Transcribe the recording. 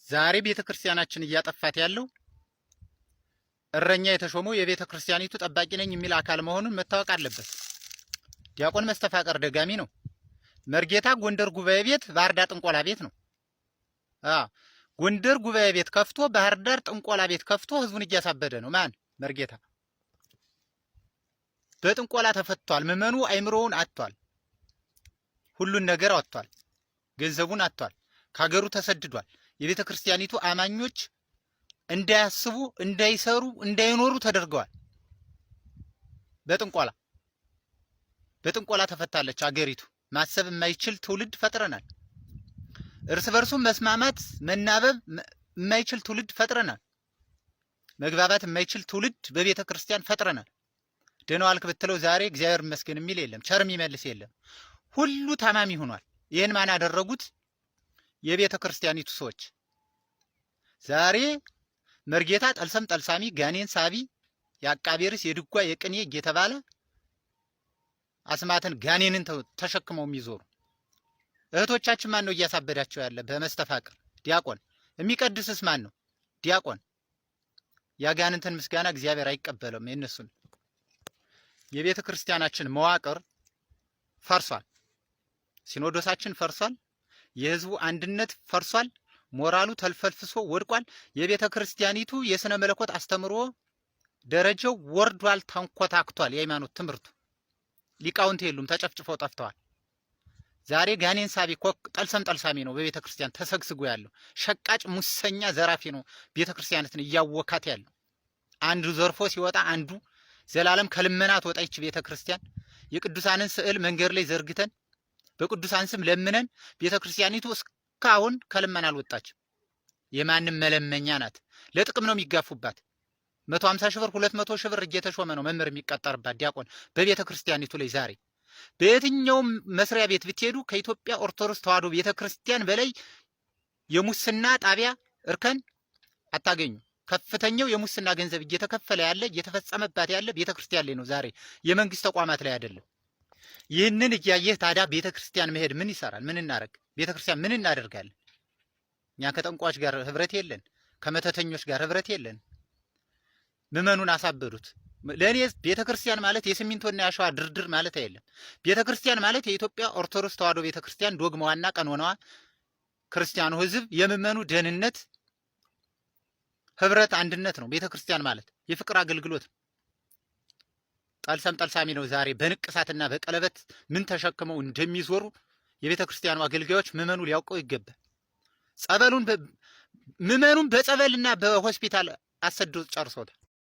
ዛሬ ቤተ ክርስቲያናችን እያጠፋት ያለው እረኛ የተሾመው የቤተ ክርስቲያኒቱ ጠባቂ ነኝ የሚል አካል መሆኑን መታወቅ አለበት። ዲያቆን መስተፋቀር ደጋሚ ነው። መርጌታ ጎንደር ጉባኤ ቤት ባህር ዳር ጥንቆላ ቤት ነው። ጎንደር ጉባኤ ቤት ከፍቶ ባህር ዳር ጥንቆላ ቤት ከፍቶ ህዝቡን እያሳበደ ነው። ማን? መርጌታ በጥንቆላ ተፈቷል። ምዕመኑ አይምሮውን አጥቷል። ሁሉን ነገር አጥቷል። ገንዘቡን አጥቷል። ከሀገሩ ተሰድዷል። የቤተ ክርስቲያኒቱ አማኞች እንዳያስቡ፣ እንዳይሰሩ፣ እንዳይኖሩ ተደርገዋል። በጥንቆላ በጥንቆላ ተፈታለች አገሪቱ። ማሰብ የማይችል ትውልድ ፈጥረናል። እርስ በርሱ መስማማት መናበብ የማይችል ትውልድ ፈጥረናል። መግባባት የማይችል ትውልድ በቤተ ክርስቲያን ፈጥረናል። ደህና ዋልክ ብትለው ዛሬ እግዚአብሔር ይመስገን የሚል የለም፣ ቸር የሚመልስ የለም። ሁሉ ታማሚ ሆኗል። ይህን ማን አደረጉት? የቤተ ክርስቲያኒቱ ሰዎች። ዛሬ መርጌታ ጠልሰም ጠልሳሚ፣ ጋኔን ሳቢ፣ የአቃቤ ርዕስ፣ የድጓ፣ የቅኔ እየተባለ አስማትን ጋኔንን ተሸክመው የሚዞሩ እህቶቻችን ማን ነው እያሳበዳቸው ያለ? በመስተፋቅር ዲያቆን። የሚቀድስስ ማን ነው? ዲያቆን። የአጋንንትን ምስጋና እግዚአብሔር አይቀበለውም። የእነሱን የቤተ ክርስቲያናችን መዋቅር ፈርሷል። ሲኖዶሳችን ፈርሷል። የህዝቡ አንድነት ፈርሷል። ሞራሉ ተልፈልፍሶ ወድቋል። የቤተ ክርስቲያኒቱ የስነ መለኮት አስተምሮ ደረጃው ወርዷል፣ ተንኮታክቷል። የሃይማኖት ትምህርቱ ሊቃውንት የሉም፣ ተጨፍጭፈው ጠፍተዋል። ዛሬ ጋኔን ሳቢ ኮክ ጠልሰም ጠልሳሚ ነው በቤተ ክርስቲያን ተሰግስጎ ያለው። ሸቃጭ፣ ሙሰኛ፣ ዘራፊ ነው ቤተ ክርስቲያናትን እያወካት ያለው። አንዱ ዘርፎ ሲወጣ አንዱ ዘላለም ከልመና ትወጣ ይች ቤተ ክርስቲያን። የቅዱሳንን ስዕል መንገድ ላይ ዘርግተን በቅዱሳን ስም ለምነን ቤተ ክርስቲያኒቱ እስካሁን ከልመና አልወጣችም። የማንም መለመኛ ናት። ለጥቅም ነው የሚጋፉባት። 150 ሺህ ብር፣ 200 ሺህ ብር እየተሾመ ነው መምህር የሚቀጠርባት ዲያቆን በቤተ ክርስቲያኒቱ ላይ። ዛሬ በየትኛውም መስሪያ ቤት ብትሄዱ ከኢትዮጵያ ኦርቶዶክስ ተዋሕዶ ቤተ ክርስቲያን በላይ የሙስና ጣቢያ እርከን አታገኙ። ከፍተኛው የሙስና ገንዘብ እየተከፈለ ያለ፣ እየተፈጸመባት ያለ ቤተ ክርስቲያን ላይ ነው ዛሬ፣ የመንግስት ተቋማት ላይ አይደለም። ይህንን እያየህ ታዲያ ቤተ ክርስቲያን መሄድ ምን ይሰራል? ምን እናደርግ? ቤተ ክርስቲያን ምን እናደርጋለን? እኛ ከጠንቋዎች ጋር ህብረት የለን፣ ከመተተኞች ጋር ህብረት የለን። ምዕመኑን አሳበዱት። ለእኔ ቤተ ክርስቲያን ማለት የሲሚንቶና የአሸዋ ድርድር ማለት አይደለም። ቤተ ክርስቲያን ማለት የኢትዮጵያ ኦርቶዶክስ ተዋሕዶ ቤተ ክርስቲያን ዶግማዋና ቀኖናዋ፣ ክርስቲያኑ ህዝብ የምዕመኑ ደህንነት፣ ህብረት፣ አንድነት ነው። ቤተ ክርስቲያን ማለት የፍቅር አገልግሎት ነው። ጠልሰም ጠልሳሚ ነው። ዛሬ በንቅሳትና በቀለበት ምን ተሸክመው እንደሚዞሩ የቤተ ክርስቲያኑ አገልጋዮች ምዕመኑ ሊያውቀው ይገባል። ጸበሉን ምዕመኑን በጸበልና በሆስፒታል አሰዶ ጨርሶታል።